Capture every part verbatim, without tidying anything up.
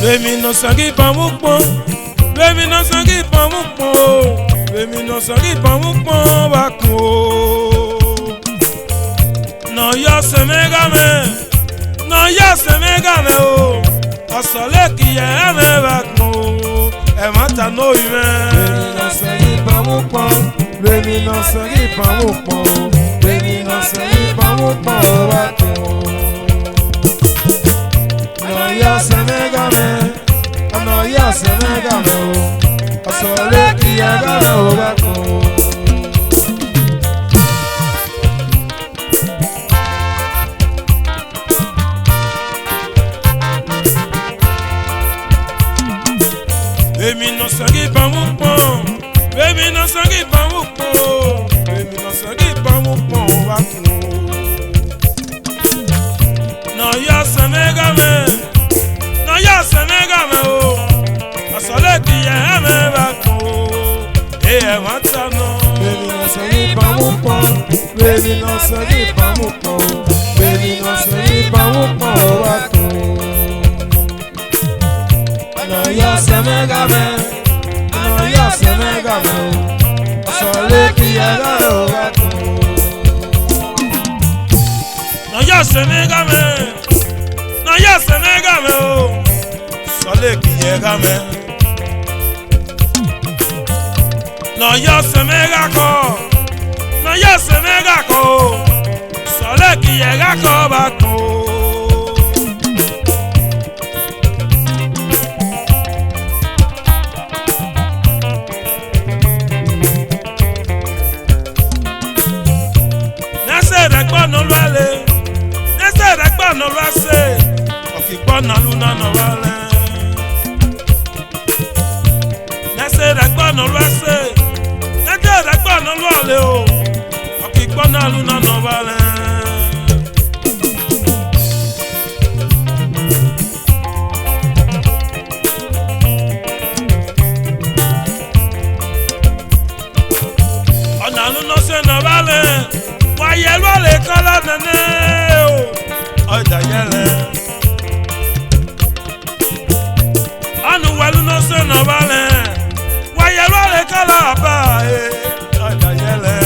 Vbemwi ne ọ sẹ ghi ban mwẹ ukpọn, vbemwi ne ọ sẹ ghi ban mwẹ ukpọn o, vbemwi ne ọ sẹ ghi ban mwẹ ukpọn vbe akun o. Ne ọ ya sẹ mwẹ gha mwẹ, ne ọ ya sẹ mwẹ gha mwẹ o, ọ sọle ki ye mwẹ vbe akun o, ẹmwata ne ọ ri mwẹ. Vbemwi ne ọ sẹ ghi ban mwẹ ukpọn, vbemwi ne ọ sẹ ghi ban mwẹ ukpọn o, vbemwi ne ọ sẹ ghi ban mwẹ ukpọn vbe akun o. Ne ọ ya sẹ mwẹ gha mwẹ, ne ọ ya sẹ mwẹ gha mwẹ o, ọ sọle ki ye gha mwẹ o vbe akun o. Vbemwi ne ọ sẹ ghi ban mwẹ ukpọn, vbemwi ne ọ sẹ ghi ban mwẹ ukpọn o, vbemwi ne ọ sẹ ghi ban mwẹ ukpọn vbe akun o. Ne ọ ya sẹ mwẹ gha mwẹ, ne ọ ya sẹ mwẹ gha mwẹ o, ọ sọle ki ye mwẹ vbe akun o. E ẹmwata nọ. Vbemwi ne ọ sẹ ghi ban mwẹ ukpọn, vbemwi ne ọ sẹ ghi ban mwẹ ukpọn, vbemwi ne ọ sẹ ghi ban mwẹ ukpọn vbe akun o. Ne ọ ya sẹ mwẹ gha mwẹ, ne ọ ya sẹ mwẹ gha mwẹ o, ọ sọle ki ye gha mwẹ vbe akun o. Ne ọ ya sẹ mwẹ gha mwẹ, ne ọ ya sẹ mwẹ gha mwẹ o, ọ sọle ki ye gha mwẹ. Ne ọ ya sẹ mwẹ gha kọ, ne ọ ya sẹ mwẹ gha kọ o, ọ sọle ki ye gha kọ vbe akun o. Ne ẹsẹ rẹ ẹkpọ ne ọ lua le, ne ẹsẹ rẹ ẹkpọ ne ọ lua se, ọ ki kpọ ne a lu na ne ọ vba lẹ. Ne ẹsẹ rẹ ẹkpọ ne ọ lua se, ne ẹsẹ rẹ ẹkpọ ne ọ lua le o, ọ ki kpọ ne a lu na ne ọ vba lẹ. Ọna lu ne ọ sẹ ne ọ vba lẹ, wa ye lu ọle kọlọ nene o, ọ da yẹlẹ. Ọna uwa lu ne ọ sẹ ne ọ vba lẹ, wa ye lu ọle kọlọ aba e, ọ da yẹlẹ.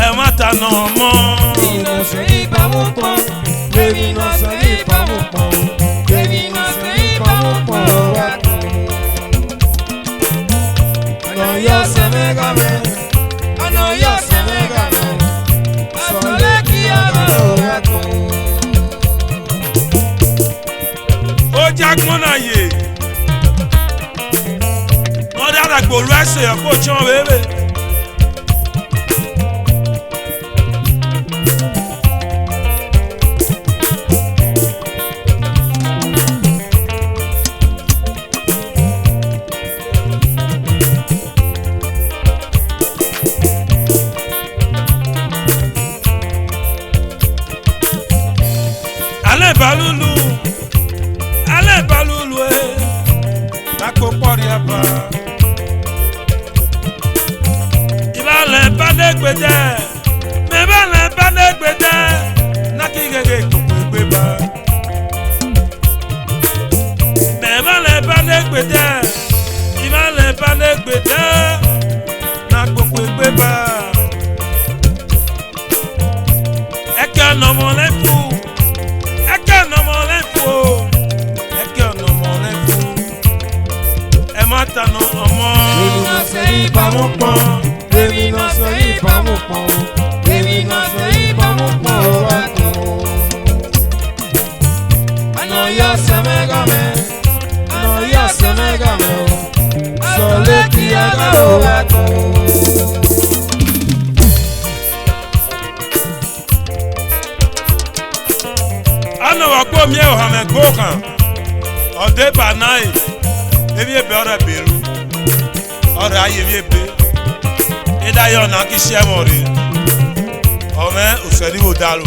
Ẹmwata nọ ọmọ. Vbemwi ne ọ sẹ ghi ban mwẹ ukpọn, vbemwi ne ọ sẹ ghi ban mwẹ ukpọn, vbemwi ne ọ sẹ ghi ban mwẹ ukpọn vbe akun o. Ne ọ ya sẹ mwẹ gha mwẹ, ne ọ ya sẹ mwẹ gha mwẹ, ọ sọle ki ye gha mwẹ vbe akun o. Oja gbọn na ye. Ọ da dagbe olu ẹse ọkpọ chọn vbe vbe. Alẹ ba lulu, alẹ ba lulu e, na kpo kpọri aba. I ba lẹ ba ne gbe dẹ, mẹ ba lẹ ba ne gbe dẹ, na ki gheghe koko egbe ba. Mẹ ba lẹ ba ne gbe dẹ, i ba lẹ ba ne gbe dẹ, na koko egbe ba. Ẹkẹ ne ọmọ lẹ fu, ẹkẹ ne ọmọ lẹ fu o, ẹkẹ ne ọmọ lẹ fu. Ẹmwata nọ ọmọ. Vbemwi ne ọ sẹ ghi ban mwẹ ukpọn, vbemwi ne ọ sẹ ghi ban mwẹ ukpọn, vbemwi ne ọ sẹ ghi ban mwẹ ukpọn vbe akun o. Ne ọ ya sẹ mwẹ gha mwẹ, ne ọ ya sẹ mwẹ gha mwẹ o, ọ sọle ki ye gha mwẹ vbe akun o. egbe. Eda yọ na ki shẹ ẹmwẹ rre. Ọ mwẹ osẹrivwodaru.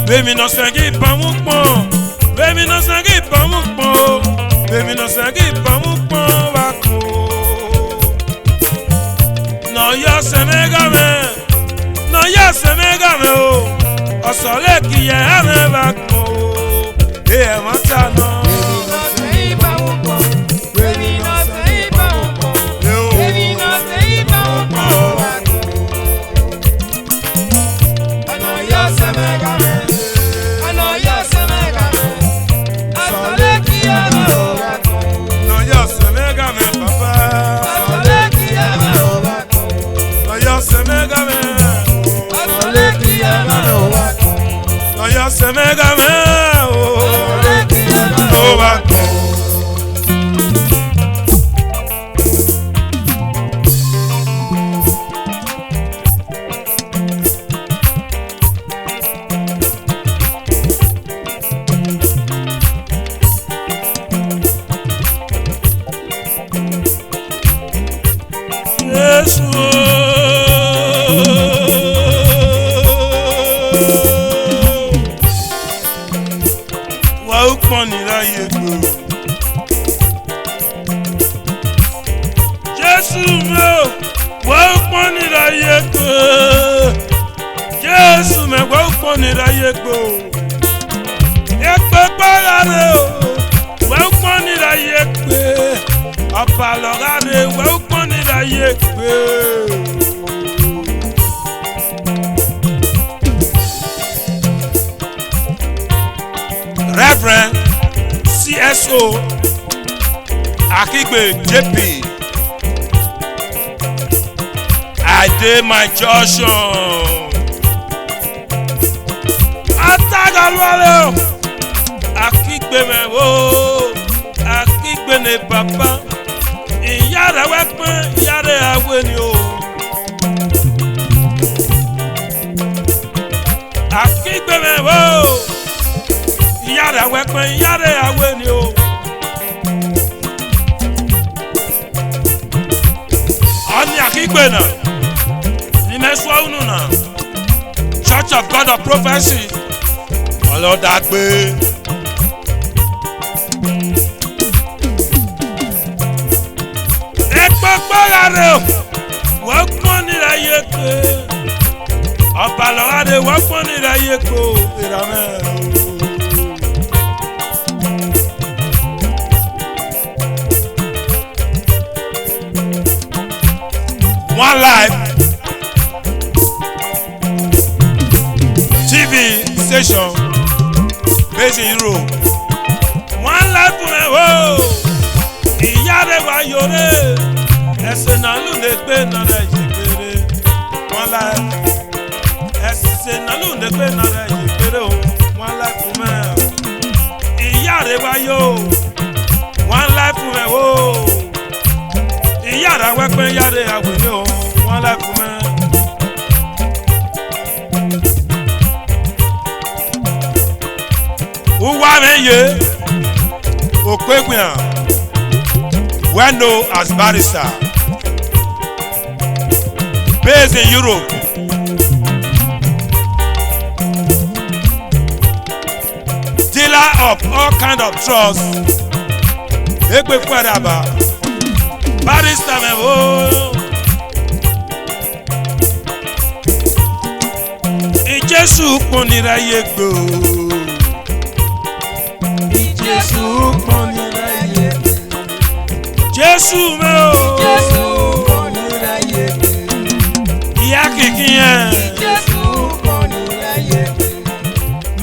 Vbemwi ne ọ sẹ ghi ban mwẹ ukpọn, vbemwi ne ọ sẹ ghi ban mwẹ ukpọn o, vbemwi ne ọ sẹ ghi ban mwẹ ukpọn vbe akon o. Ne ọ ya sẹ mwẹ gha mwẹ, ne ọ ya sẹ mwẹ gha mwẹ o, ọ sọle ki ye ha mwẹ vbe akon o. E ẹmwata nọ. Ne ọ ya sẹ mwẹ gha mwẹ, papa. Ne ọ ya sẹ mwẹ gha mwẹ. Ne ọ ya sẹ mwẹ gha mwẹ o. O vbe akon. Jesu o, wa ukpọn ni ra ye gbe o. Jesu mẹ o, wa ukpọn ni ra ye gbe. Jesu mẹ, wa ukpọn ni ra ye gbe o. Ekpekpe gha rre o, wa ukpọn ni ra ye gbe. Ọbalọ gha rre, wa ukpọn ni ra ye gbe. Reverend C S O Akigbe J P, I dey my junction. Ataghaluale o, Akigbe mwẹ o, Akigbe ne papa. Iyare wẹ kpẹn, iyare a wẹ ni o. Akigbe mwẹ o. Iyare wẹ kpẹn, iyare a wẹ ni o. Ọni Akigbe na, ni mẹ suẹ unu na. Church of God of Prophecy. Ọlọdagbe. Ekpokpo gha rre o, wẹ ukpọn ni ra ye gbe. Ọbalọ gha rre, wẹ ukpọn ni ra ye gbe o, erha mwẹ o. One Life T V station based in Europe. One Life mwẹ o, iyare wa yore, ẹse ne a lu ne egbe na rẹ ye kpere. One Life, ẹse ne a lu ne egbe na rẹ ye kpere o. One Life mwẹ, iyare wa yo, One Life mwẹ o. Iyare wẹ kpẹn, iyare a wẹ ni o, One Life mwẹ. Uwa mwẹ ye, Okpeghian, well known as Barrister, based in Europe. Dealer of all kind of drugs. Egbe kuẹrẹ aba. Barrister mwẹ o. Jesu ukpọn ni ra ye gbe o. Jesu ukpọn ni ra ye gbe. Jesu mwẹ o. Jesu ukpọn ni ra ye gbe. Iya kiki yẹn. Jesu ukpọn ni ra ye gbe.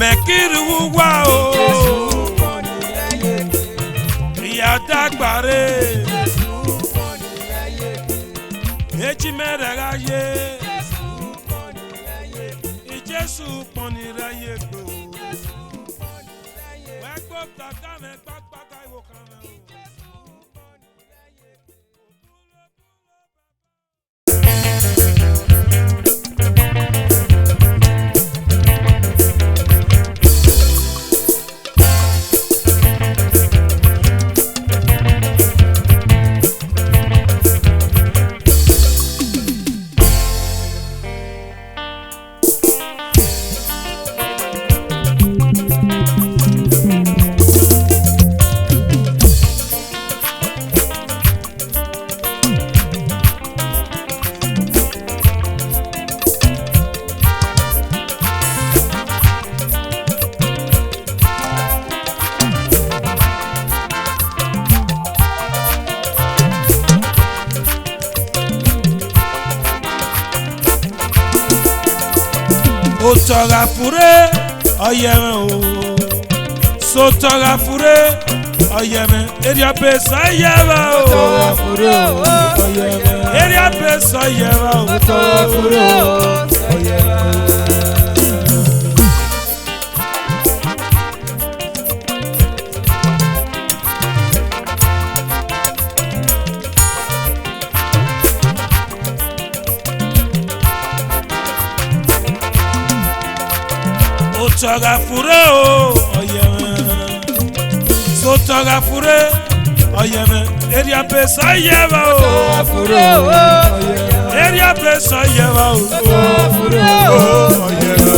Mẹ kiri wu wa o. Jesu ukpọn ni ra ye gbe. Iya dagba rre. Jesu ukpọn ni ra ye gbe. Eji mẹ rẹ gha ye. Jesu ukpọn ni ra ye gbe. Jesu ukpọn ni ra ye gbe. Wẹ kpo kaka mwẹ kpakpaka iwo kan mwẹ o. Otọ gha fure, ọ ye mwẹ o. Sotọ gha fure, ọ ye mwẹ. Erriọ be sọ ye vba o. Otọ gha fure o, ọ ye mwẹ. Erriọ be sọ ye vba o. Otọ gha fure o, ọ ye mwẹ. Otọ gha fure o, ọ ye mwẹ. Sotọ gha fure, ọ ye mwẹ. Erriọ be sọ ye vba o. Otọ gha fure o, ọ ye mwẹ. Erriọ be sọ ye vba o. Otọ gha fure o, ọ ye mwẹ.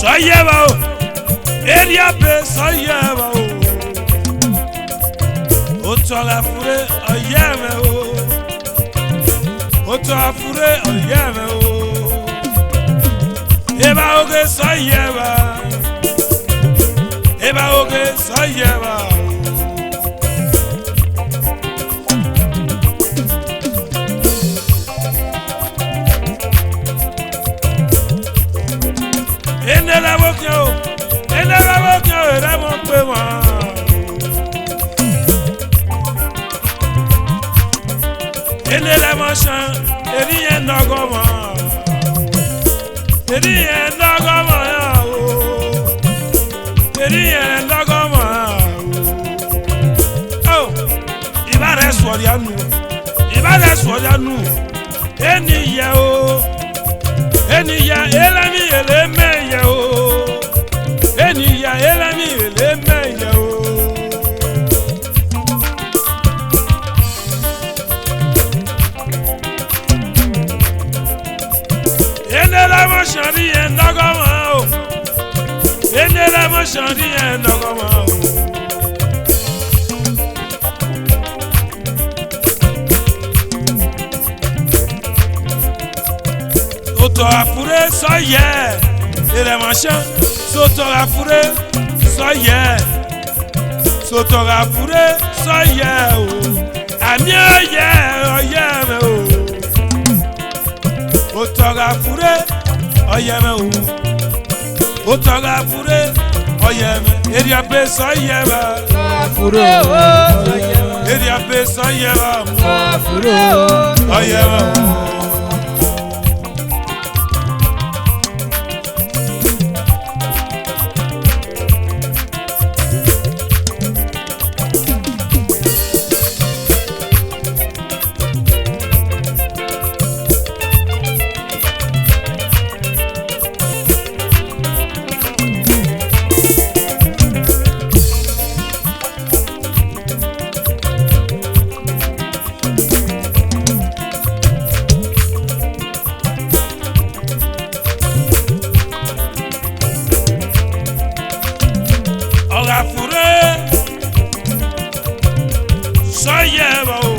Sọ ye vba o, erriọ be sọ ye vba o. Otọ gha fure, ọ ye mwẹ o. Otọ gha fure, ọ ye mwẹ o. Evba oghe sọ ye vba. Evba oghe sọ ye vba. Ene la vbo khian o, ene la vbo khian o, erha mwa kpe mwa. Ene la mwa shan, erha irẹn nọghọ mwa. Erha irẹn nọghọ mwa ya o. Erha irẹn nọghọ mwa ya o. Oh, I bha rẹ suọ ria nu. I bha rẹ suọ ria nu. Eni ye o, eni ye, erha emwi ele mẹ ye o, eni ye, erha emwi ele mẹ ye o. Ene la mwa shan, erha irẹn nọghọ mwa o, ene la mwa shan, erha irẹn nọghọ mwa o. Otọ gha fure sọ ye, erha mwa shan. Sotọ gha fure sọ ye, sotọ gha fure sọ ye o. Amie ọ ye, ọ ye mwẹ o. Otọ gha fure, ọ ye mwẹ o. Otọ gha fure, ọ ye mwẹ. Erriọ be sọ ye vba. Fure o, ọ ye mwẹ. Erriọ be sọ ye vba. Fure o, ọ ye mwẹ o. Ọ gha fure, sọ ye vba o.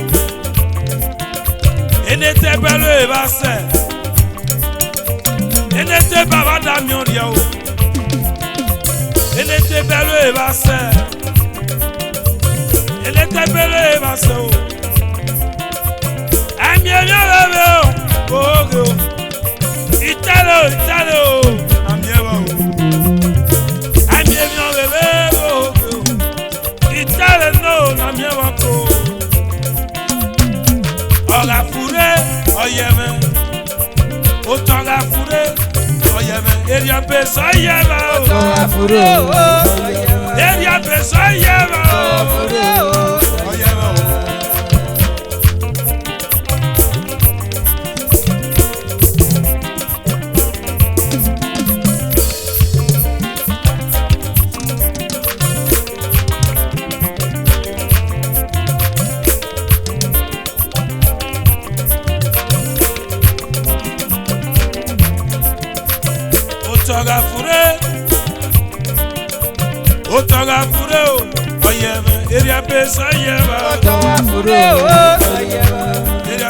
Ene te bẹlo evba sẹ. Ene te baba da miọn rhia o. Ene te bẹlo evba sẹ. Ene te bẹlo evba sẹ o. Amie emwi ọvbehe o, oghe o. Itare o, itare o, amie vba o. Amie emwi ọvbehe o, oghe o. Itare nọ, amie vba ko. Ọ gha fure, ọ ye mwẹ. Otọ gha fure, ọ ye mwẹ. Erriọ be sọ ye vba o. Otọ gha fure o, ọ ye mwẹ. Erriọ be sọ ye vba o. Otọ gha fure o, ọ ye mwẹ o. Otọ gha fure, otọ gha fure o, ọ ye mwẹ. Erriọ be sọ ye vba. Otọ gha fure o, ọ ye mwẹ. Erriọ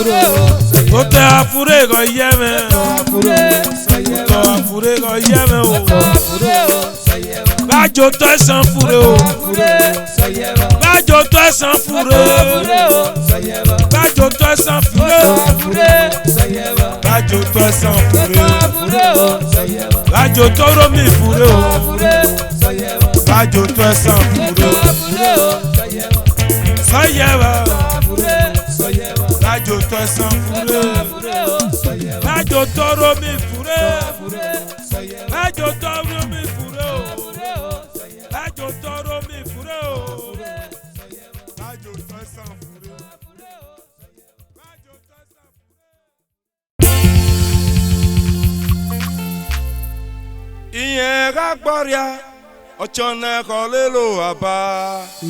Otọ a fure ghọ yẹ mwẹ. Otọ a fure ghọ yẹ mwẹ o. Vbe a jotọ ẹsan fure o. Vbe a jotọ ẹsan fure. Vbe a jotọ ẹsan fure. Vbe a jotọ ẹsan fure. Vbe a jotọ orọmi fure o. Vbe a jotọ ẹsan fure. Sọyẹwa. Vbe a jotọ ẹsan fure. Vbe a jotọ orọmi fure. Vbe a jotọ orọmi fure o. Vbe a jotọ orọmi fure o. Vbe a jotọ ẹsan fure. Iyen gha gbọria, ọchọnẹ khọ lelo aba.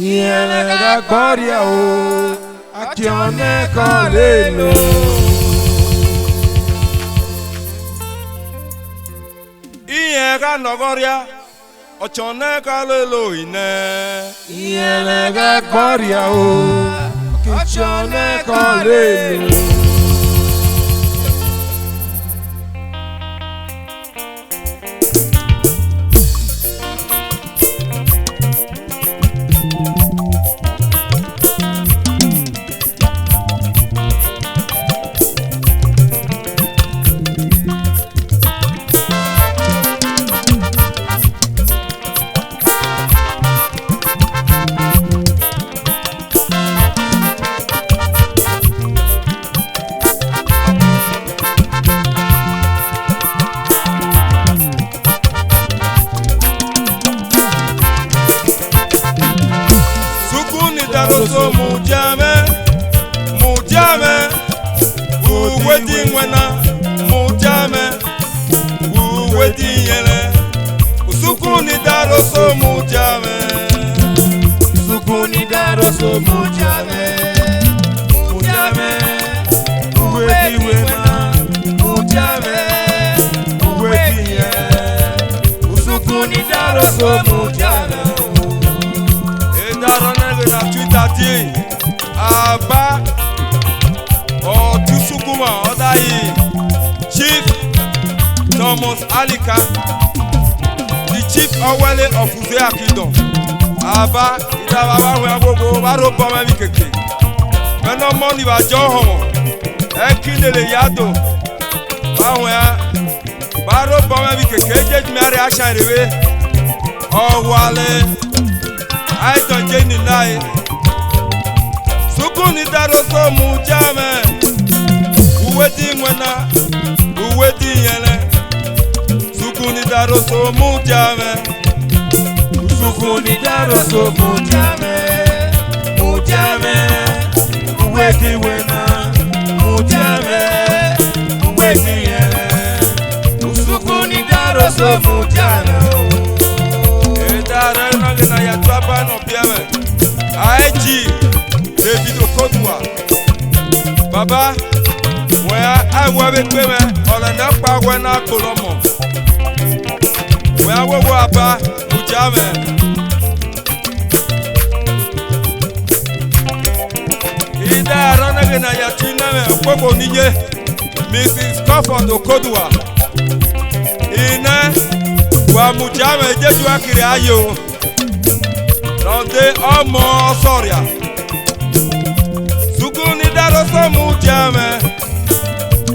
Iyen gha gbọria o, ọchọnẹ khọ lelo. Iyen gha nọghọria, ọchọnẹ khọ lelo inẹ. Iyen gha gbọria o, ọchọnẹ khọ lelo. Sukun ni daroso mudia mwẹ, mudia mwẹ, uwe di wẹn na, mudia mwẹ, uwe di yẹnlẹ. Sukun ni daroso mudia mwẹ. Sukun ni daroso mudia mwẹ. Mudia mwẹ, uwe di wẹn na, mudia mwẹ, uwe di yẹnlẹ. Sukun ni daroso mudia mwẹ. E daro nẹghe na Twitter die. Aba ọ tu Sukuma, ọ da yi Chief Thomas Alika, the chief Owele of Uzeya Kingdom. Aba, ida vba vba wẹn agogo, vba ro bọ mwẹ vbe keke. Mẹ nọ mọ ni vba jọ họmọ, ẹ ki nele ya do, vba wẹn a. Vba ro bọ mwẹ vbe keke, e je mẹ a rre a shian rre vbe. Ọ wale, a i dọn je ni na e. Sukun ni daroso mudia mwẹ. Uwe di wẹn na, uwe di yẹnlẹ. Sukun ni daroso mudia mwẹ. Sukun ni daroso mudia mwẹ, mudia mwẹ, uwe di wẹn na, mudia mwẹ, uwe di yẹnlẹ. Sukun ni daroso mudia mwẹ o. E da rẹ na ghe na ya tu aba nọ biẹ mwẹ. A i ji David Okodua. Baba, wẹ a, a wẹ vbe kpe mwẹ, ọlẹ ne ọkpa wẹ na gbolọ mọ. Wẹ a wo wo aba, mudia mwẹ. Ida arọ nẹghe na ya ti na mwẹ okpokpo ni ye, Missus Comfort Okodua. Inẹ, wa mudia mwẹ, ejeju a kiri aye o. Rhunmwuda ọmọ ọsọria. Sukun ni daroso mudia mwẹ.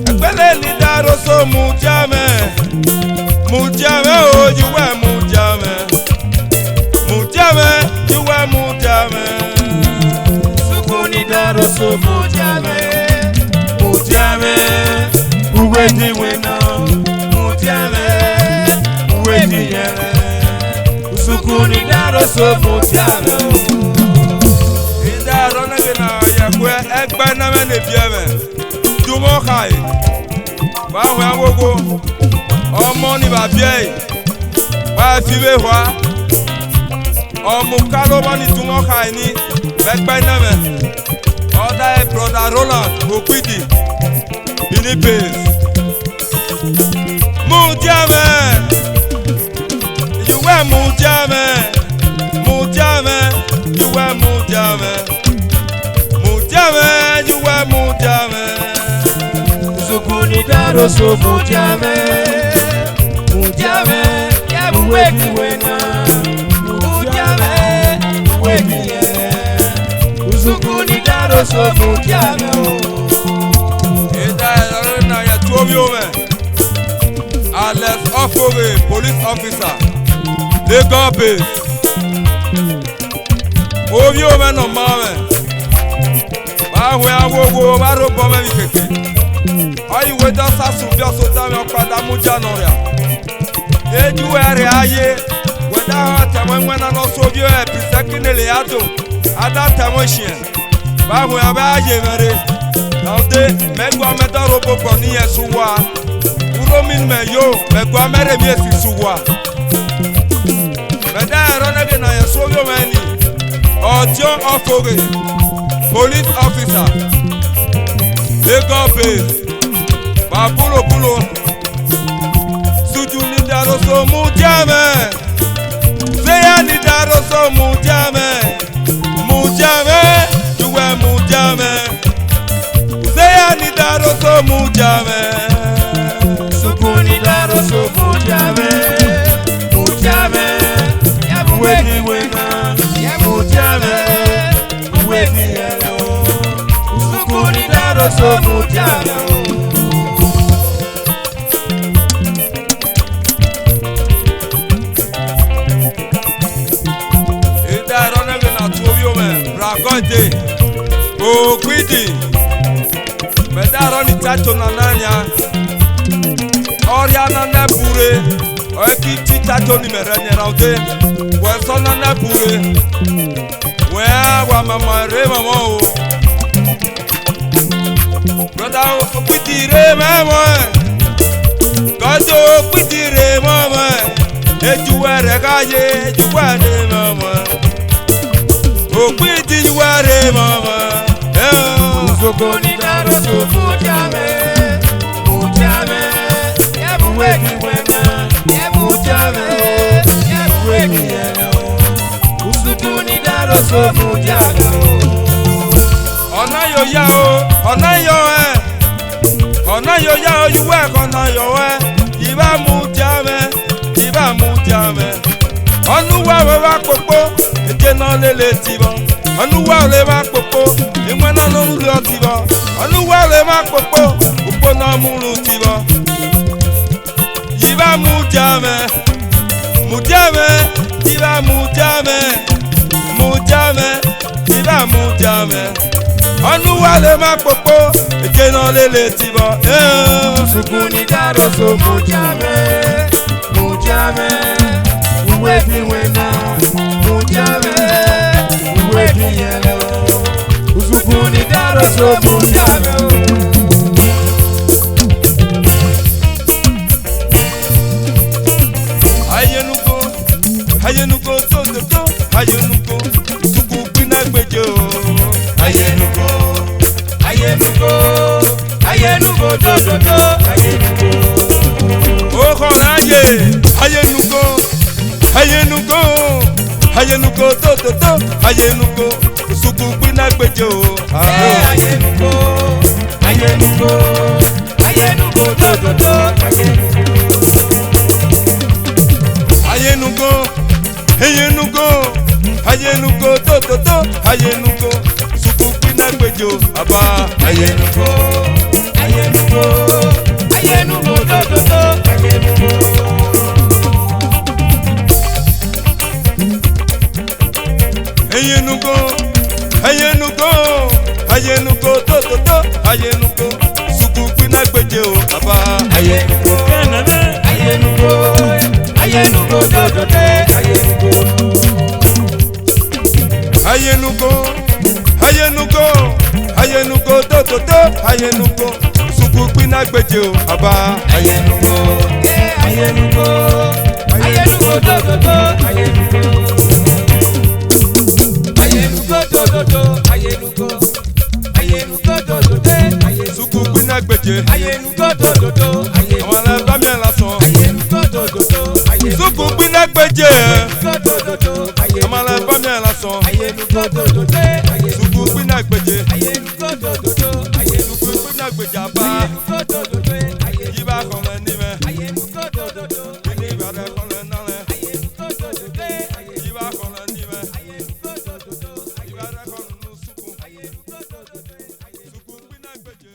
Ẹgbẹlẹ ni daroso mudia mwẹ. Mudia mwẹ o, yu wẹ mudia mwẹ. Mudia mwẹ, yu wẹ mudia mwẹ. Sukun ni daroso mudia mwẹ. Mudia mwẹ, uwe di wẹn na. Mudia mwẹ, so mudia mwẹ o. Ida rọ nẹghe na ya khuẹ ẹgba na mwẹ ne biẹ mwẹ. Dumọ khai. Wa wẹ awowo. Ọmọ ni bha biẹ ẹre. Wa fi vbe hua. Ọmọ Ukalo ọmọ ni dumọ khai ni. Vbe ẹgba na mwẹ. Ọ da brother Roland Okwidi. Benin Base. Mudia mwẹ. Yuwẹ mudia mwẹ, mudia mwẹ, yuwẹ mudia mwẹ, mudia mwẹ, yuwẹ mudia mwẹ. Uzuku ni da ro so mudia mwẹ, mudia mwẹ, yẹ bu wẹ ghi wẹ na, mudia mwẹ, bu wẹ ghi yẹ. Uzuku ni da ro so mudia mwẹ o. Eda ẹrọ na ya tuo vio mwẹ. Alex Ofoghe, police officer, Lagos Base. Ovbi omwẹ ne ọ ma mwẹ. Vbe a wẹ awowo, vbe a rhobọ mwẹ vbe ikeke. Ọ i wẹ dọ sa sunu biẹ ọsọda mwẹ ọkpa da mudia nọ ria. Eju wẹ rre a ye, wẹ da họ tama ẹwẹn na ne ọ so ovbi ẹ Priscilla Ado, a da tama ẹn shiẹn. Vbe a wẹ a vbe a ye mwẹ rre. Rhunmwuda, mẹ guamẹ dọ rhobọ obọ ne irẹn sẹ uwa. Urhomu ne imẹ yo, mẹ guamẹ rre emwi esi sẹ uwa. Mẹ da rẹn nẹghe ne a ya so ovbi omwẹ ni. Ọdiọn Ofoghe, police officer, Lagos Base, vbe a bulo bulo. Suju ni da ro so mudia mwẹ. Uzeya ni da ro so mudia mwẹ. Mudia mwẹ, yuwẹ mudia mwẹ. Uzeya ni da ro so mudia mwẹ. Uzuku ni da ro so mudia mwẹ. Mudia mwẹ, yẹ bu wẹ ghi wẹ na. Yẹ mudia mwẹ, bu wẹ ghi yẹ o. Uzuku ni da ro so mudia mwẹ o. Eda rọ nẹghe na tuo vbi omwẹ, bra Gọde, Okwidi. Mẹ da rọ ni title na na nia. Ọria na na bure, ọ ki ti title ni mẹ rẹ ni rhunmwuda. Wẹ sọ na na bure. Wẹ a wa mama rre mwẹ o. Brother Okwidi rre mwẹ o. Gọde Okwidi rre mwẹ o. Eju wẹ rre gha ye, eju wẹ rre mwẹ o. Okwidi yu wẹ rre mwẹ o. Eh o. Uzuku ni da ro so mudia mwẹ. Mudia mwẹ, yẹ bu wẹ ghi wẹ na. Yẹ mudia mwẹ, yẹ bu wẹ ghi yẹ o. Uzuku ni da ro so mudia mwẹ o. Ọna yo ya o, ọna yo ẹ. Ọna yo ya o, yu wẹ ọna yo ẹ. Ivba mudia mwẹ, ivba mudia mwẹ. Ọnuwa vbe vba kpokpo, ede nọ lele tivbọ. Ọnuwa vbe vba kpokpo, iwẹn na nọ rhie tivbọ. Ọnuwa vbe vba kpokpo, ukpo nọ mu ru tivbọ. Ivba mudia mwẹ, mudia mwẹ, ivba mudia mwẹ, mudia mwẹ, ivba mudia mwẹ. Ọnuwa vbe vba kpokpo, ede nọ lele tivbọ. Eh. Uzuku ni da ro so mudia mwẹ, mudia mwẹ, bu wẹ ghi wẹ na, mudia mwẹ, bu wẹ ghi yẹ o. Uzuku ni da ro so mudia mwẹ o. Ayenugo, ayenugo, do, do, do, ayenugo, uzuku gbinna egbe ye o. Ayenugo, ayenugo, ayenugo, do, do, do, ayenugo. Okhọ na ye, ayenugo, ayenugo, ayenugo, do, do, do, ayenugo, uzuku gbinna egbe ye o. Ah. Eh, ayenugo, ayenugo, ayenugo, do, do, do, ayenugo. Ayenugo, ayenugo, ayenugo, do, do, do, ayenugo, uzuku gbinna egbe ye o, aba. Ayenugo, ayenugo, ayenugo, do, do, do, ayenugo. Ayenugo, ayenugo, ayenugo, do, do, do, ayenugo, uzuku gbinna egbe ye o, aba. Ayenugo, ayenugo, ayenugo, do, do, do, ayenugo. Ayenugo, ayenugo, ayenugo, do, do, do, ayenugo. Suku kpina gbeje o, aba. Ayenugo, ayenugo, ayenugo, do, do, do, ayenugo. Ayenugo, do, do, do, ayenugo. Ayenugo, do, do, do, ayenugo. Suku kpina gbeje. Ayenugo, do, do, do, ayenugo. Ọmọ lẹ ba mi ẹ lásán. Ayenugo, do, do, do, ayenugo. Suku kpina gbeje. Ayenugo, do, do, do, ayenugo. Ọmọ lẹ ba mi ẹ lásán. Ayenugo, do, do, do, ayenugo. Suku kpina gbeje. Ayenugo, do, do, do, ayenugo. Suku kpina gbeje aba. Ayenugo, do, do, do, ayenugo. Yi ba kọlẹ ni mẹ. Ayenugo, do, do, do, ayenugo. Yi ba kọlẹ na lẹ. Ayenugo, do, do, do, ayenugo. Yi ba kọlẹ ni mẹ. Ayenugo, do, do, do, ayenugo. Yi ba kọlẹ nu suku. Ayenugo, do, do, do, ayenugo. Suku kpina gbeje.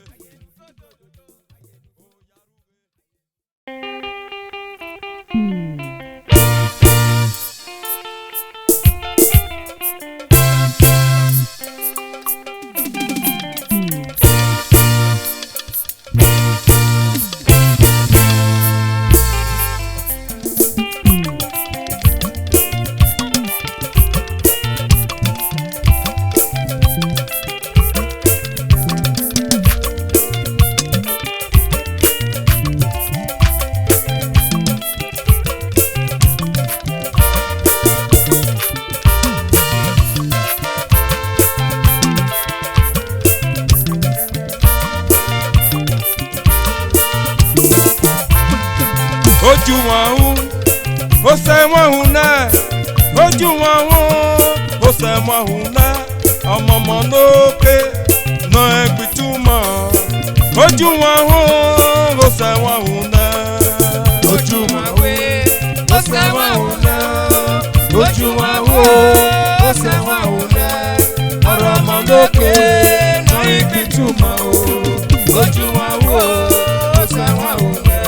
Ojuwan hu, osẹmwa hu nẹ. Ojuwan hu, osẹmwa hu nẹ. Ọmọmọ noke nọ ẹgbituma. Ojuwan hu, osẹmwa hu nẹ. Ojuwan hu, osẹmwa hu nẹ. Ojuwan hu, osẹmwa hu nẹ. Ọmọmọ noke nọ ẹgbituma o. Ojuwan hu, osẹmwa hu nẹ.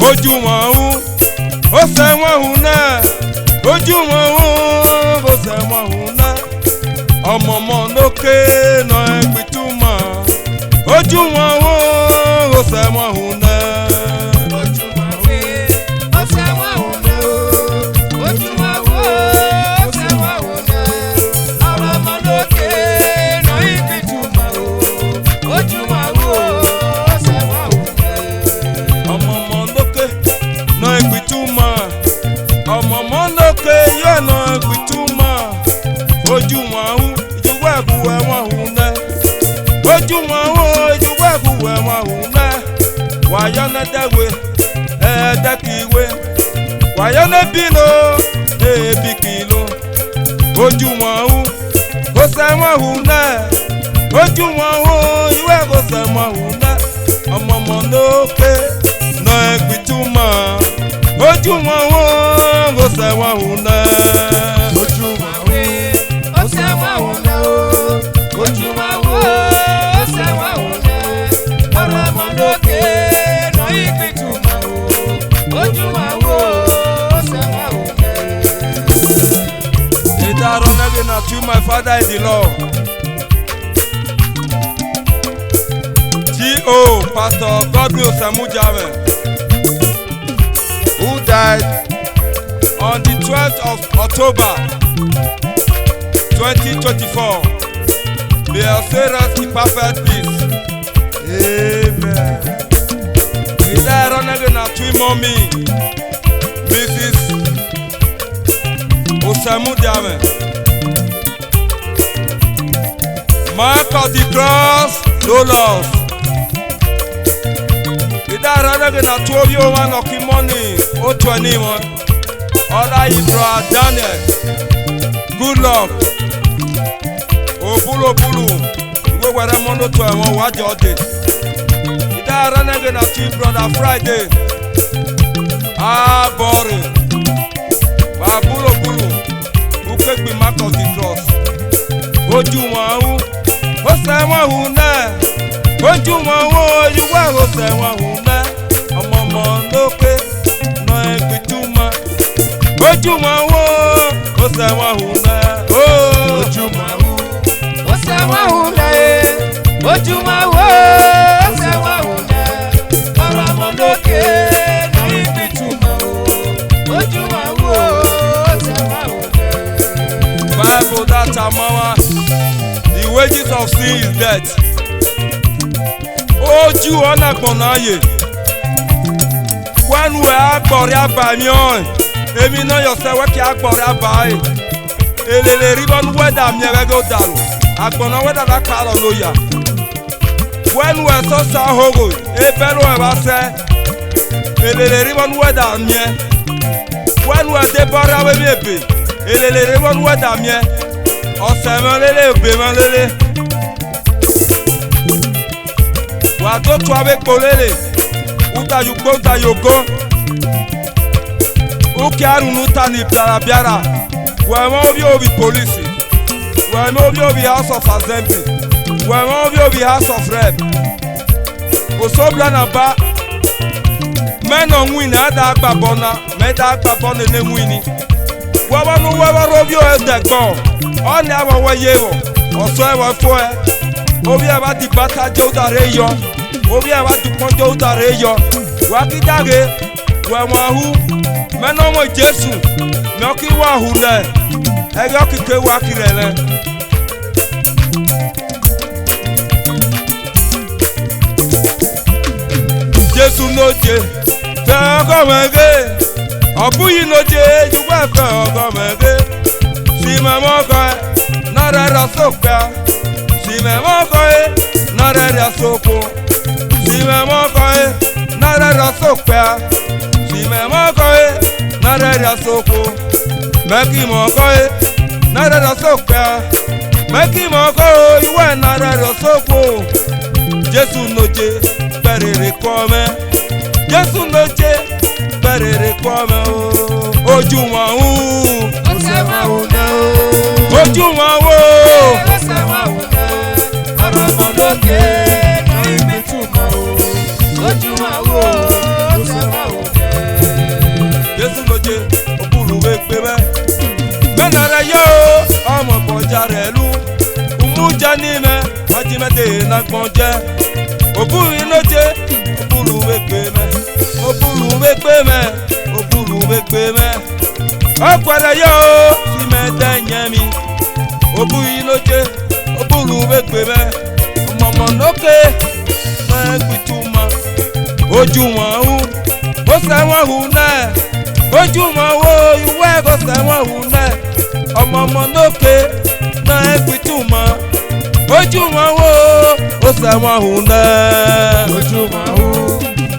Ojuwan hu, osẹmwa hu nẹ. Ojuwan hu, osẹmwa hu nẹ. Ọmọmọ noke nọ ẹgbituma. Ojuwan hu, osẹmwa hu nẹ. Ojuwan hu, osẹmwa hu nẹ o. Ojuwan hu, osẹmwa hu nẹ. Ọmọmọ noke nọ ẹgbituma o. Ojuwan hu, osẹmwa hu nẹ. Ọmọmọ noke nọ ẹgbituma. Ọmọmọ noke yọ nọ ẹgbituma. Ojuwan hu, ijuwẹ gu ẹmwa hu nẹ. Ojuwan hu, ijuwẹ gu ẹmwa hu nẹ. Wa yọ nẹ ẹdẹ we, ẹdẹ ki we. Wa yọ nẹ ebi lo, ebi ki lo. Ojuwan hu, osẹmwa hu nẹ. Ojuwan hu, iwẹ osẹmwa hu nẹ. Ọmọmọ noke nọ ẹgbituma. Ojuwan hu, osẹmwa hu nẹ. Ojuwan hu, osẹmwa hu nẹ o. Ojuwan hu, osẹmwa hu nẹ. Ọmọmọ noke nọ ẹgbituma o. Ojuwan hu, osẹmwa hu nẹ. Eda rọ nẹghe na to my father in the Lord. G O Pastor Godwin Osamudiamẹ, who died on the twelfth of October twenty twenty-four. May your soul rest in perfect peace. Amen. Eda rọ nẹghe na to mommy, Missus Osamudiamẹ. Mark of the cross, no loss. Eda rọ nẹghe na to ovbi omwa nọ ki mọ ni, otuẹ ni mwa. Ọla yi brother Daniel. Good luck. Obulu obulu. Iwe wẹrẹ mọ no to ẹmwẹ wa jọ de. Eda rọ nẹghe na to brother Friday. Abọre. Wa bulobulu, ukegbe mark of the cross. Ojuwan hu, osẹmwa hu nẹ. Ojuwan hu, iwẹ osẹmwa hu nẹ. Ọmọmọ noke nọ ẹgbituma. Ojuwan hu, osẹmwa hu nẹ. Oh. Ojuwan hu, Atamama, the wages of sin is death. Oju ọna agbọn na ye. Wẹ ne uwẹ a gbọrhia ba emwi ọnrẹn, emwi nọ yọ sẹ wẹ kia gbọrhia ba ẹre. Elele rhivbọ ne uwẹ da miẹn vbe ẹghẹ odaro, agbọn ne uwẹ da da ka rọ ne oya. Wẹ ne uwẹ sẹ ọsa hogho, ebẹlo ẹmwẹ asẹ, elele rhivbọ ne uwẹ da miẹn. Wẹ ne uwẹ debọ rre avbe emwi ebe, elele rhivbọ ne uwẹ da miẹn. Ọsẹ mwẹ lele, ebe mwẹ lele. Wa do tua vbe kpo lele, u da ye ugbo, u da ye ogo. U kia ru ne uta ni biara biara. Wẹ mwẹ ovbi ovbi police. Wẹ mwẹ ovbi ovbi House of Assembly. Wẹ mwẹ ovbi ovbi House of Rep. Osobla na ba, mẹ ne ọ winna, a da gba abọ na, mẹ da gba abọ nene winni. Wẹ vbọ ne uwẹ vbe rre ovbi ore dẹgbọn, ọni avbe wẹ ye vbọ, ọ sẹ vbọ fo ẹ. Ovbi ẹmwẹ a di bata je uda rre yọ, ovbi ẹmwẹ a di ukpọn je uda rre yọ. Wa ki daghe, wẹ wan hu, mẹ ne ọ mwẹ Jesu, mẹ ọ ki wa hu nẹ, ẹghẹ ọ kike wa ki rẹ mwẹ. Jesu noje, fẹ ọgọ mwẹ ghe. Ọ bu yi noje, ye uwẹ fẹ ọgọ mwẹ ghe. Si mwẹ mọ ọgọ ẹ, na rhẹrẹ ọse okpia. Si mwẹ mọ ọgọ ẹ, na rhẹrẹ ọse okhuo. Si mwẹ mọ ọgọ ẹ, na rhẹrẹ ọse okpia. Si mwẹ mọ ọgọ ẹ, na rhẹrẹ ọse okhuo. Mẹ ki mọ ọgọ ẹ, na rhẹrẹ ọse okpia. Mẹ ki mọ ọgọ ẹ, uwẹ na rhẹrẹ ọse okhuo. Jesu noje, bẹrẹ ere kuọ mwẹ. Jesu noje, bẹrẹ ere kuọ mwẹ o. Ojuwan hu, ọsẹ mwa hu nẹ o. Ojuwan hu, ọsẹ mwa hu nẹ o. Ọrọmọ noke, na igbi tumọ o. Ojuwan hu, ọsẹ mwa hu nẹ. Jesu noje, obulu vbe egbe mwẹ. Mẹ na rẹ yo, ọmọ ọgbọja rẹ lu. Umudia ni mẹ, wa ji mẹ de na gbọn jẹ. Obulu noje, obulu vbe egbe mwẹ. Obulu vbe egbe mwẹ, obulu vbe egbe mwẹ. Ọ guẹrẹ yo, si mẹ dẹ yẹn mi. Obulu noje, obulu vbe egbe mwẹ. Ọmọmọ noke, na igbi tumọ. Ojuwan hu, ọsẹ mwa hu nẹ. Ojuwan hu, uwẹ ọsẹ mwa hu nẹ. Ọmọmọ noke, na igbi tumọ. Ojuwan hu, ọsẹ mwa hu nẹ. Ojuwan hu,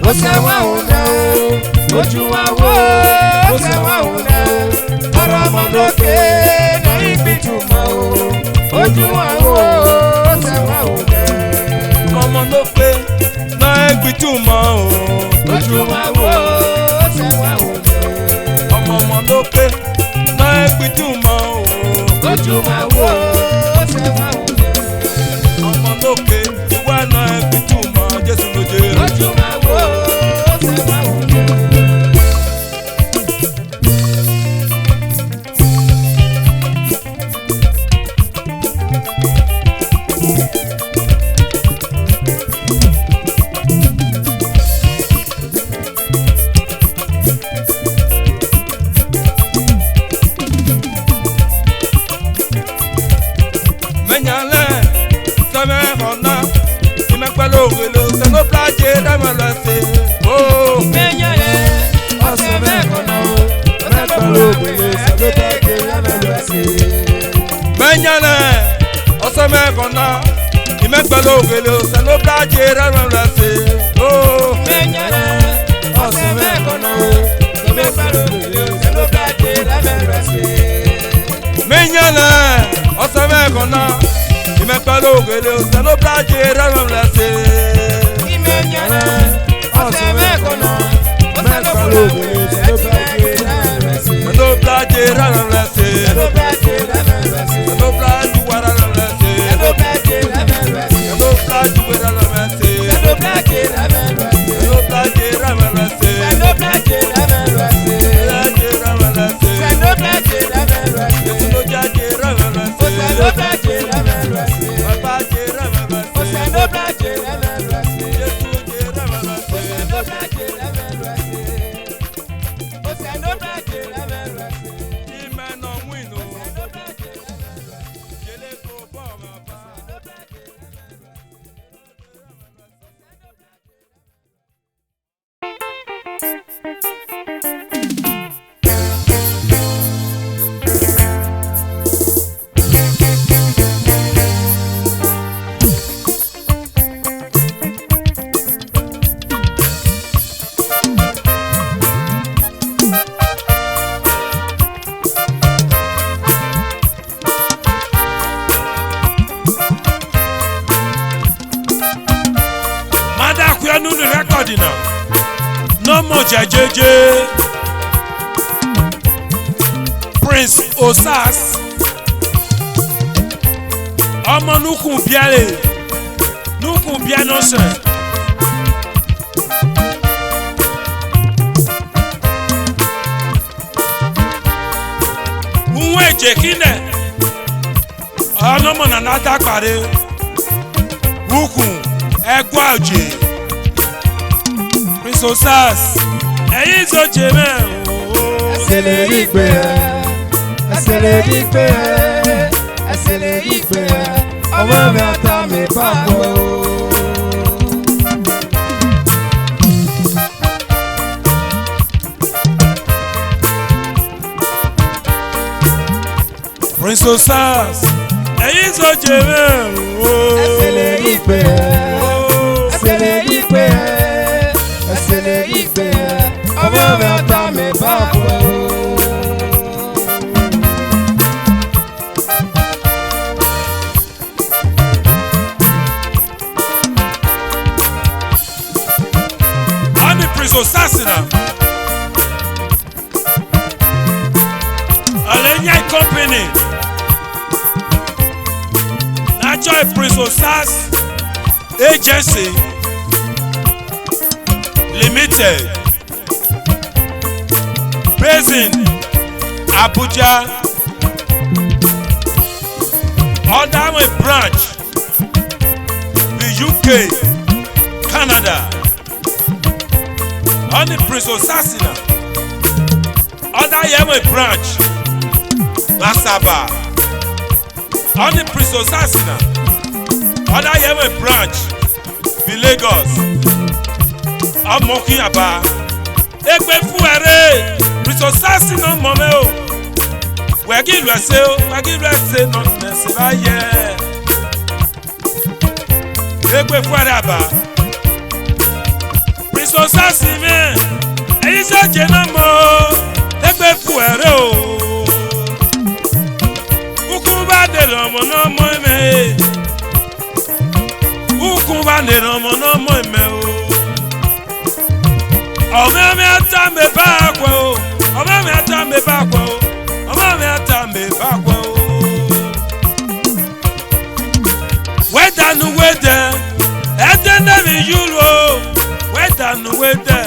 ọsẹ mwa hu nẹ o. Ojuwan hu, ọsẹ mwa hu nẹ o. Ọrọmọ noke, na igbi tumọ o. Ojuwan hu, ọsẹ mwa hu nẹ. Ọmọ noke, na igbi tumọ o. Ojuwan hu, ọsẹ mwa hu nẹ. Ọmọmọ noke, na igbi tumọ o. Ojuwan hu, ọsẹ mwa hu nẹ. Ọmọ noke, uwẹ na igbi tumọ, Jesu noje. Ojuwan hu, ọsẹ mwa hu nẹ. Mẹ yan lẹ, sẹ mẹ họna, imẹ kpẹlẹ oghele, Osanobua je rẹ mwẹ lọ ẹse. Oh. Mẹ yan lẹ, ọsẹ mẹ họna o, mẹ kpẹlẹ oghele, Osanobua je rẹ mwẹ lọ ẹse. Mẹ yan lẹ, ọsẹ mẹ họna, imẹ kpẹlẹ oghele, Osanobua je rẹ mwẹ lọ ẹse. Oh. Mẹ yan lẹ, ọsẹ mẹ họna o, imẹ kpẹlẹ oghele, Osanobua je rẹ mwẹ lọ ẹse. Mẹ yan lẹ, ọsẹ mẹ họna, imẹ kpẹlẹ oghele, Osanobua je rẹ mwẹ lọ ẹse. Mẹ yan lẹ, ọsẹ mẹ họna, imẹ kpẹlẹ oghele, Osanobua je rẹ mwẹ lọ ẹse. Osanobua je rẹ mwẹ lọ ẹse. Osanobua ju uwa rẹ mwẹ lọ ẹse. Osanobua ju uwa rẹ mwẹ lọ ẹse. Osanobua je rẹ mwẹ lọ ẹse. Osanobua je rẹ mwẹ lọ ẹse. Osanobua je rẹ mwẹ lọ ẹse. Osanobua je rẹ mwẹ lọ ẹse. Osanobua je rẹ mwẹ lọ ẹse. Osanobua je rẹ mwẹ lọ ẹse. Osanobua je rẹ mwẹ lọ ẹse. Osanobua je rẹ mwẹ lọ ẹse. Baba je rẹ mwẹ lọ ẹse. Osanobua je rẹ mwẹ lọ ẹse. Jesu je rẹ mwẹ lọ ẹse. Osanobua je rẹ mwẹ lọ ẹse. Osanobua je rẹ mwẹ lọ ẹse. Amen. Dina. Nọ mọ jejeje. Prince Osas. Ọmọ nukun biẹre. Nukun biẹ nọ sẹ. Uwẹn je khinẹ. Ọnọmọ na na dagba rre, ukhun, ẹguaoje. Prince Osas, ẹyin zoje mwẹ o. Ẹsẹlẹ igbe ẹ, ẹsẹlẹ igbe ẹ, ẹsẹlẹ igbe ẹ, ọmọ mi ata mi ba kọ o. Prince Osas, ẹyin zoje mwẹ o. Ẹsẹlẹ igbe ẹ, ẹsẹlẹ igbe ẹ, ẹsẹlẹ igbe ẹ, ọmọ mi ata mi ba kọ o. Ami Prince Osas na. Ọlẹyan company. Natural Prince Osas Agency Limited. Based in Abuja. Ọ da mwẹ branch vbe U K, Canada. Ọni Prince Osas na. Ọ da ye mwẹ branch vbe Asaba. Ọni Prince Osas na. Ọ da ye mwẹ branch vbe Lagos. Ọmọ khian ba. Egbe fu ẹre, Prince Osas na ọmọ mwẹ o. Wẹ ghi lu ẹse o, wẹ ghi lu ẹse nọ, ẹse vba yẹ. Egbe fu ẹre aba. Prince Osas mwẹ, ẹyin zoje na mọ o. Egbe fu ẹre o. Ukhun vba de rọmọ nọ mọ mẹ e. Ukhun vba de rọmọ nọ mọ mẹ o. Ọmọ mi ata mi ba kọ o. Ọmọ mi ata mi ba kọ o. Ọmọ mi ata mi ba kọ o. Wẹ danu wẹ dẹ, ẹdẹ ne mi yuru o. Wẹ danu wẹ dẹ,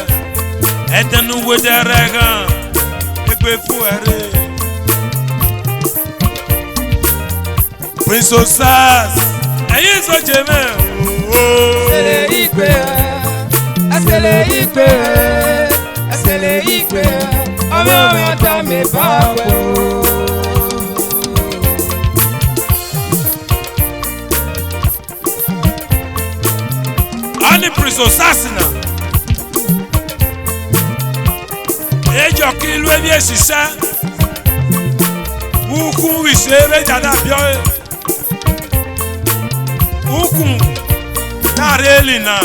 ẹdẹ nu wẹ dẹ rẹ ghan. Egbe fu ẹre. Prince Osas, ẹyin zoje mwẹ o. Ẹsẹlẹ igbe ẹ, ẹsẹlẹ igbe ẹ, ẹsẹlẹ igbe ẹ, ọmọ mi ata mi ba kọ o. Ọni Prince Osas na. Ejo ki lu emwi esisa. Ukhun vbe ise vbe dada biọe. Ukhun na rre eli na.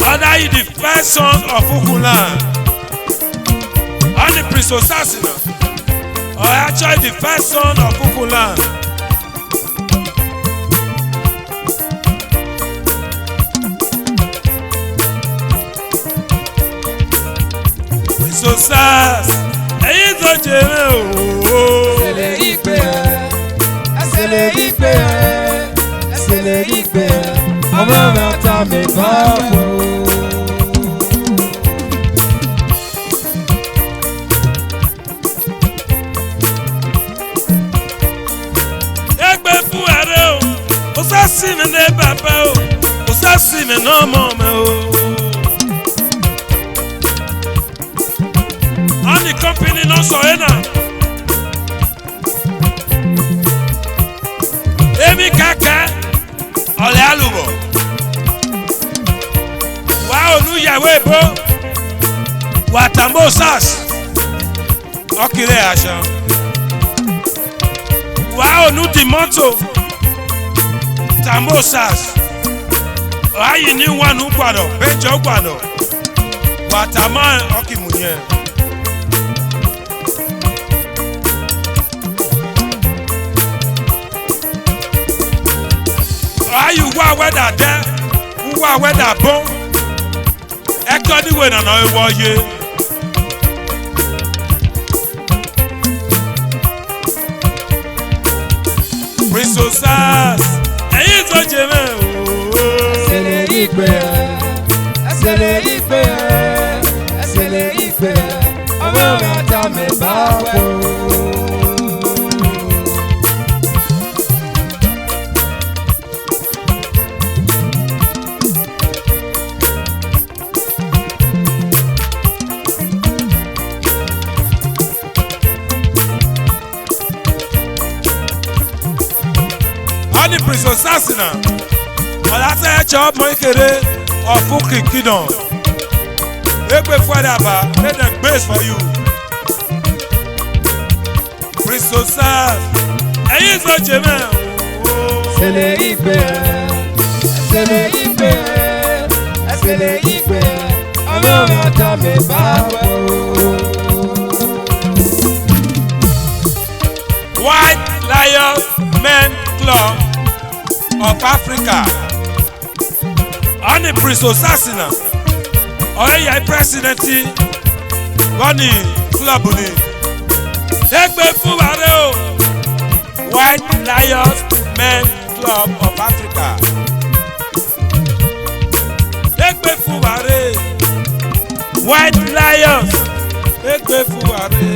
Ọ da yi the first son of Ukhunland. Ọni Prince Osas na. Ọ actually the first son of Ukhunland. Prince Osas, ẹyin zoje mwẹ o. Ẹsẹlẹ igbe ẹ, ẹsẹlẹ igbe ẹ, ẹsẹlẹ igbe ẹ, ọmọ mi ata mi ba kọ o. Egbe fu ẹre o, Osas mwẹ ne baba o, Osas mwẹ ne ọmọ mwẹ o. Ọni company nọ sọ ẹre na. Emwi kẹkẹ, ọlẹ alubọ. Wa onu ya ẹvbo ebo, wa tama Osas. Ọ kere asan. Wa onu di mọto, tama Osas. Ọ gha yi ni wanu gualọ, bẹnjẹ gualọ. Wa tama, ọ ki mu yẹn. Ọ gha yi uwa wẹ da dẹ. Wa wẹ da bọ, ẹkẹ ọni wẹ na nọ ẹ wọ ye. Prince Osas, ẹyin tó jẹ mẹ o. Ẹsẹlẹ igbe, ẹsẹlẹ igbe, ẹsẹlẹ igbe, ọmọ mi ata mi ba kú. Ani Prince Osasina, ọla sẹ ẹchẹ ọmọ ikere of Uki Kingdom. Egbe fua da ba, let them grace for you. Prince Osas, ẹyin sọ jẹ mẹ o. Ẹsẹlẹ igbe, ẹsẹlẹ igbe, ẹsẹlẹ igbe, ọmọ mi ata mi ba kú. White Lions Men Club of Africa. Ani Prince Osasina, ọre ya president vani club ni. Egbe fun wa re o, White Lions Men Club of Africa. Egbe fun wa re, White Lions. Egbe fun wa re.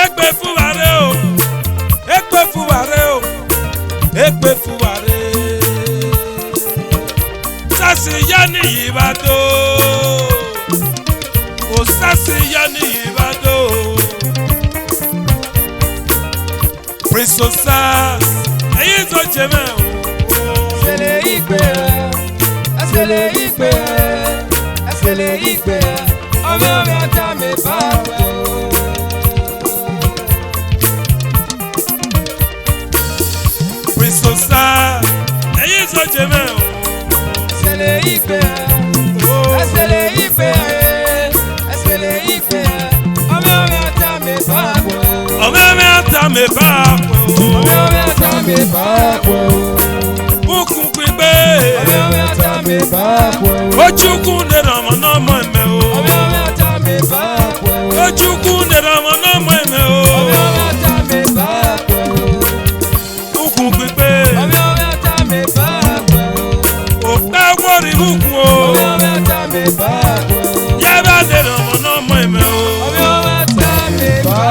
Egbe fun wa re o. Egbe fun wa re o. Egbe fun wa re. Osasi ya ni yi ba do. Osasi ya ni yi ba do. Prince Osas, ẹyin tó jẹ mẹ o. Ẹsẹlẹ igbe, ẹsẹlẹ igbe, ẹsẹlẹ igbe, ọmọ mi ata mi ba kú. Prince Osas, ẹyin tó jẹ mẹ o. Ẹsẹlẹ igbe, ẹsẹlẹ igbe, ẹsẹlẹ igbe, ọmọ mi ata mi ba kú. Ọmọ mi ata mi ba kú. Ọmọ mi ata mi ba kú. Ukun gbigbe. Ọmọ mi ata mi ba kú. Ojukwu ne rọmọ nọmọ ẹmẹ o. Ọmọ mi ata mi ba kú. Ojukwu ne rọmọ nọmọ ẹmẹ o. Ọmọ mi ata mi ba kú. Ukun gbigbe. Ọmọ mi ata mi ba kú. Okpẹ wọri ukun o. Ọmọ mi ata mi ba kú. Yẹ ba ne rọmọ nọmọ ẹmẹ o. Ọmọ mi ata mi ba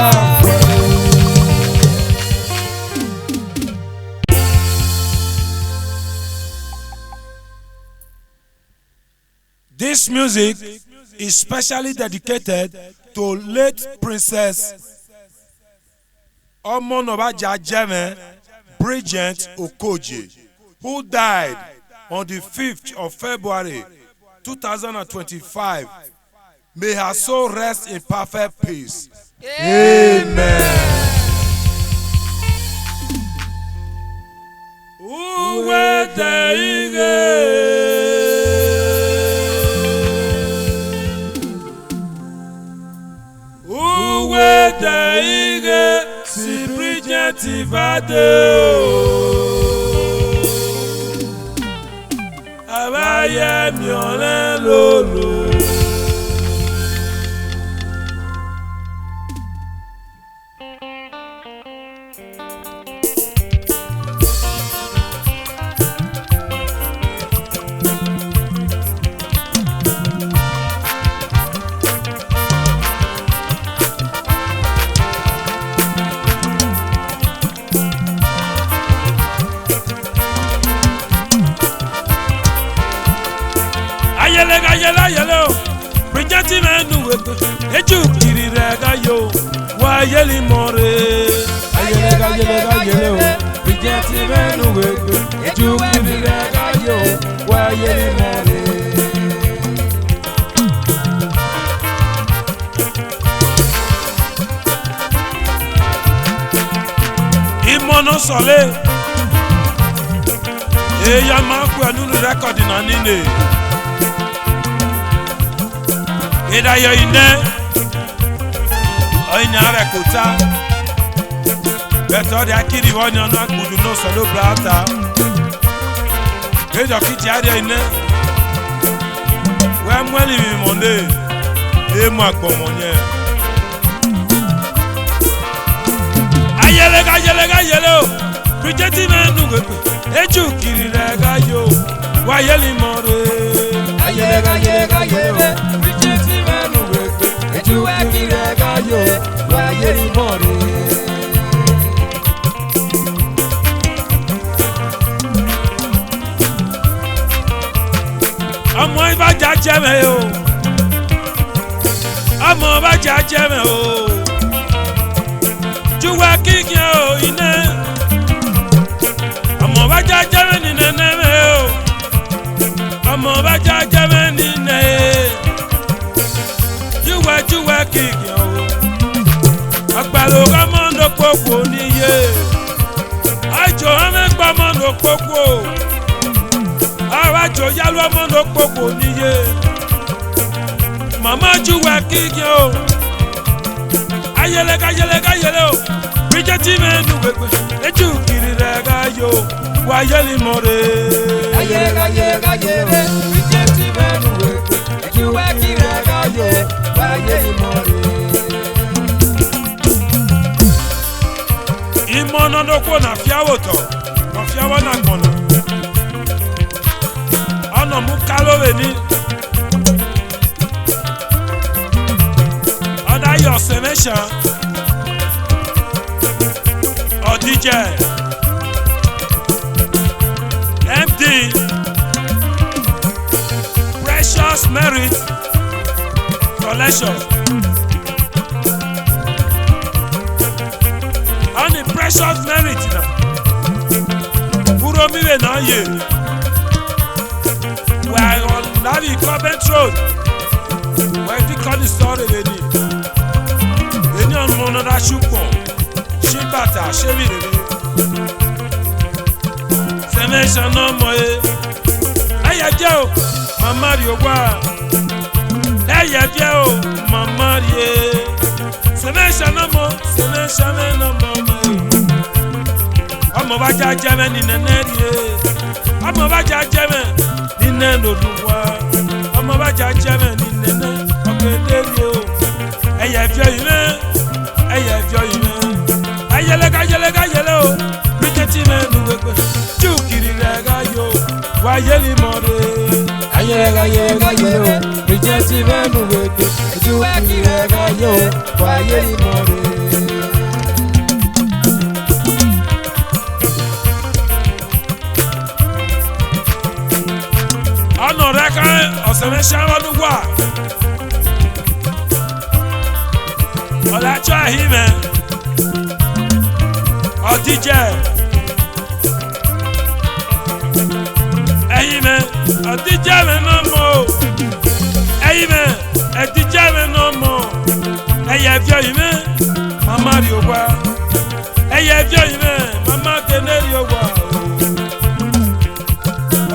kú. This music is specially dedicated to late Princess Omonobaja Jeme Bridget Okoje, who died on the fifth of February two thousand and twenty-five. May her soul rest in perfect peace. Amen. Uwe de ighe. Uwe de ighe, si Bridget vade o. Avba ye miẹn ọnrẹn lolo. Ayele gha yele ayele o, Bridget mwẹ nu wegbe, eju kiri rẹ gha yo, wa yeli mọ re. Ayele gha yele gha yele o, Bridget mwẹ nu wegbe, eju kiri rẹ gha yo, wa yeli mọ re. Imọ nọ sọle, eya ma khuẹ ne unu rẹkọdi na nine. Eda yọ inẹ, ọyinẹ a vwẹ kota, bẹtẹ ọ dia kiri vbọ ni ọ na gbudu ne Osanobua ta. Ejo ki dia rrie nẹ, wẹ muẹn emwi mọ nẹ, e mu agbọn mwẹ ọyẹn. Ayele gha yele gha yele o, Bridget mwẹ nu wegbe, eju kiri rẹ gha yo, wa yeli mọ rre. Ayele gha yele gha yele o, Bridget mwẹ nu wegbe, eju kiri rẹ gha yo, wa yeli mọ rre. Ọmọ Ivaja jẹ mwẹ o, ọmọ Ivaja jẹ mwẹ o, juwa kikian o inẹ, ọmọ Ivaja jẹ mwẹ ni nẹnẹ mwẹ o, ọmọ Ivaja jẹ mwẹ ni nẹ e. Juwẹ juwẹ kigian o. Ọkpalo gha mọ no kpokpo ni ye. Ajo ọmẹ gba mọ no kpokpo. Awa jo yalu ọmọ no kpokpo ni ye. Mama juwẹ kigian o. Ayele gha yele gha yele o. Bridget mwẹ nu wegbe. Eju kiri rẹ gha yo. Wa yeli mọ rre. Ayele gha yele gha yele o. Bridget mwẹ nu wegbe. Eju wẹ kiri rẹ gha yo, wa yeli mọ rre. Imọ nọ nokhuo na fia vbe otọ, nọ fia vbe ọna agbọn na. Ọnọ mu kalo vbeni. Ọ da ye ọsẹmwẹshan. Ọdijẹ, M D, Precious Merit Collection. Ọni Precious Merit na. Uromi vbe na ye. Wẹ a gha na vbe Covent Road. Wẹ di kọni sọre vbeni. Eni ọmọ nọ na shu kpọ. Shi bata, shi emwi rere. Sẹmwẹ sha nọ mọ e. Ẹyẹ viẹ o, mama rrie owa. Ẹyẹ viẹ o, mama rrie. Sẹmwẹ sha nọ mọ, sẹmwẹ sha mwẹ nọ mọ mẹ. Ọmọ Ivaja jẹ mwẹ ni nẹnẹ rrie. Ọmọ Ivaja jẹ mwẹ ni nẹnẹ Oduwa. Ọmọ Ivaja jẹ mwẹ ni nẹnẹ, ọ ke de rrie o. Ẹyẹ viọ yi mwẹ, ẹyẹ viọ yi mwẹ. Ayele gha yele gha yele o, Bridget mwẹ nu wegbe. Ju kiri rẹ gha yo, wa yeli mọ rre. Ayele gha yele gha yele o, Bridget mwẹ nu wegbe. Ju kiri rẹ gha yo, wa yeli mọ rre. Ọnọ rẹ khan ọsẹ mwẹ sha vbe Oduwa. Ọ la chọ ẹhi mwẹ. Ọdijẹ. Ẹhi mwẹ, ọdijẹ mwẹ nọ mọ o. Ẹhi mwẹ, ẹdijẹ mwẹ nọ mọ. Ẹyẹ viọ yi mwẹ, mama rrie owa. Ẹyẹ viọ yi mwẹ, mama gele rrie owa.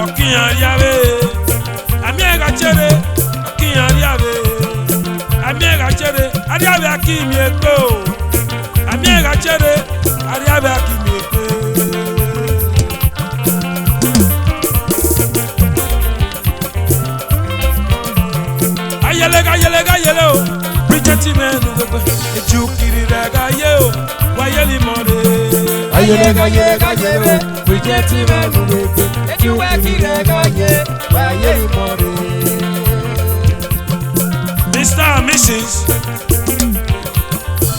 Ọ kiyan rria vbe, a miẹn gha chere, ọ kiyan rria vbe. A miẹn gha chere, a rria vbe a ki miẹn egbe o. A miẹn gha chere, a rria vbe a ki miẹn egbe. Ayele gha yele gha yele o, Bridget mwẹ nu wegbe, eju kiri rẹ gha ye o, wa yeli mọ rre. Ayele gha yele gha yele o, Bridget mwẹ nu wegbe, eju wẹ kiri rẹ gha ye, wa yeli mọ rre. Mister and Missus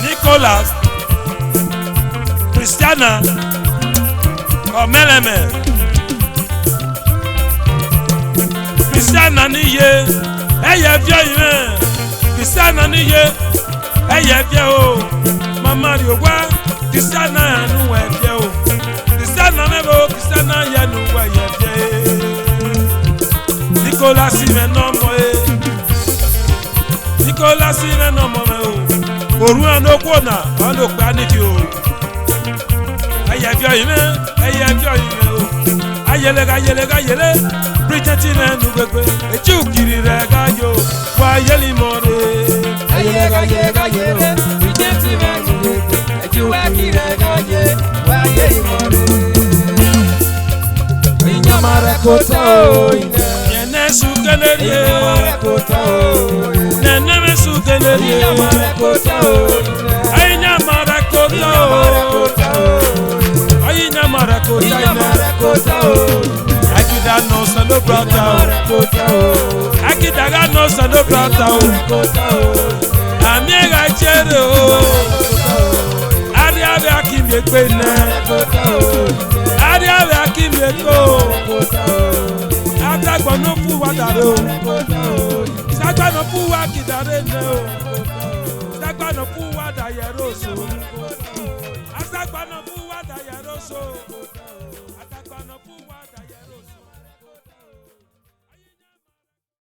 Nicholas Christiana Ọmẹlẹmẹ. Christiana ni ye, ẹyẹ viọ yi mwẹ. Christiana ni ye, ẹyẹ viẹ o. Mama rrie owa, Christiana ya nu wẹ viẹ o. Christiana mwẹ vbo, Christiana ya nu wẹ ye viẹ. Nicholas mwẹ nọ mọ e. Nicholas mwẹ nọ mọ mwẹ o. Orhuan nokhuo na, ọ nokpia ni ki o. Ẹyẹ viọ yi mwẹ, ẹyẹ viọ yi mwẹ o. Ayele gha yele gha yele, Bridget mwẹ nu wegbe, eju kiri rẹ gha yo, wa yeli mọ rre. Ayele gha yele gha yele, Bridget mwẹ nu wegbe, eju wẹ kiri rẹ gha ye, wa yeli mọ rre. Iyan ma rẹ Kota o, ine. Yene su kenerie. Kota o, ine. Nene me su kenerie. Kota o, ine. Aina mara kota o. Aina mara kota, ine. Akida no sa no brata o. Akida ga no sa no brata o. Ami ga chere o. Ari ave akimie kpe ne. Ari ave akimie kpe o. Asagba no fu wa dare o. Asagba no fu wa kidare ne o. Asagba no fu wa da yere oso. Asagba no fu wa da yere oso.